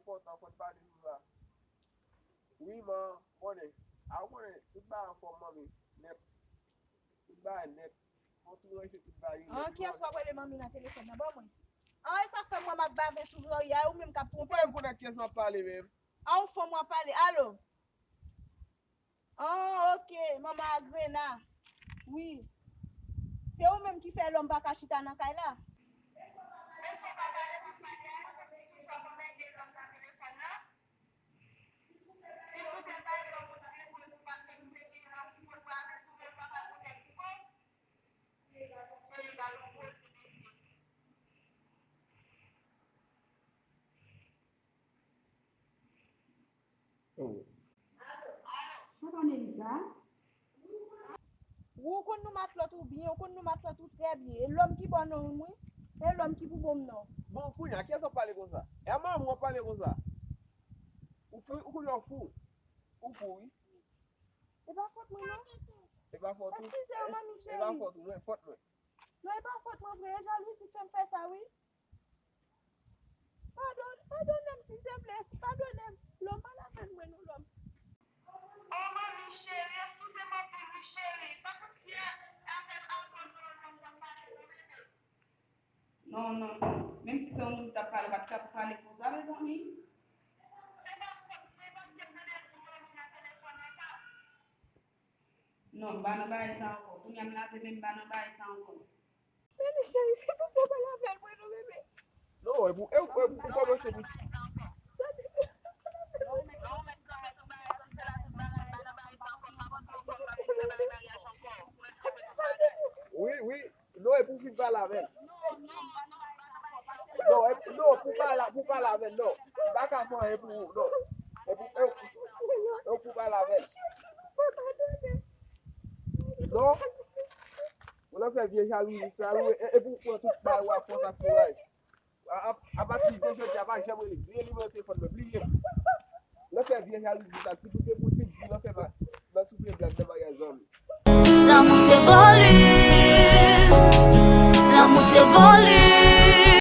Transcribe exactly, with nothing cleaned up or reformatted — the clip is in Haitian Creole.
enpòtan, fò n pale sou sa. Wi, man, konnen. A, ou konnen, tout bagay anfòm, manmi. Nèt. Tout bagay nèt. Fò tou ranje tout bagay. An, kiyès w ap rele manmi nan telefòn nan? Ban mwen. An, e sa k fè m wè m ap bave sou zòrye a, ou menm k ap twonpe m. Ou pa konn ak kiyès m ap pale menm. An, yon fanm w ap pale. Alo? An, ok, manman Agrena. Wi. Se ou menm ki fè lòm pa ka chita nan kay la? Oh. Sa pa Melisa? Wi, ou konn non matlòt ou byen, ou konn non matlòt ou trè byen. E lòm ki bon non wi. E lòm ki pou bon non. Bon, kounye a, kiyès w ap pale konsa? E a manman w ap pale konsa? Ou fou, ou kounye a w fou. Ou fou, wi. E pa fòt mwen, non. E pa fòt ou. Eskize w, manmi cheri. E pa fòt ou, non, fòt mwen. Non, e pa fòt mwen vre, e jalouzi fè m fè sa, wi. Padon-, padone m, silteplè, padone m. Lòm, pa lapenn mwen, non, lòm. Oh, manmi cheri, eskize m anpil, wi, cheri. Pa konn si a, afè alkòl, non, lòm, w ap pale, non, bebe. Non, non, non. Menm si se yon moun ki t ap pale, w pa t ka pale konsa, mezanmi. Se pa fòt mwen, paske m tande di manmi nan telefòn nan sa. Non, m pa nan bagay sa ankò. Kounye a m lave men, m pa nan bagay sa ankò. Meli cheri, silvouplè, pa lapenn mwen, non, bebe. Non, e pou, e, e pou kòmanse pou. Wi, wi. Non, e pou fin pale avè l. Non, e, non, pou pale, pou pale avè l, non. M pa ka fè anyen pou ou, non. E pou, e, e pou pale avè l. Non. Ou nan fè vye jalouzi sa, wi. E, e pou pran tout bagay w ap fè sa kouraj. A, a, apati de jodi a, pa janm rele. Bliye nimewo telefòn mwen, bliye m. Nan fè vye jalouzi sa, ki pou gen pou vin di nan fè ma-, nan soufle blag nan maryaj zanmi. L'amour c'est volume, l'amour c'est volume.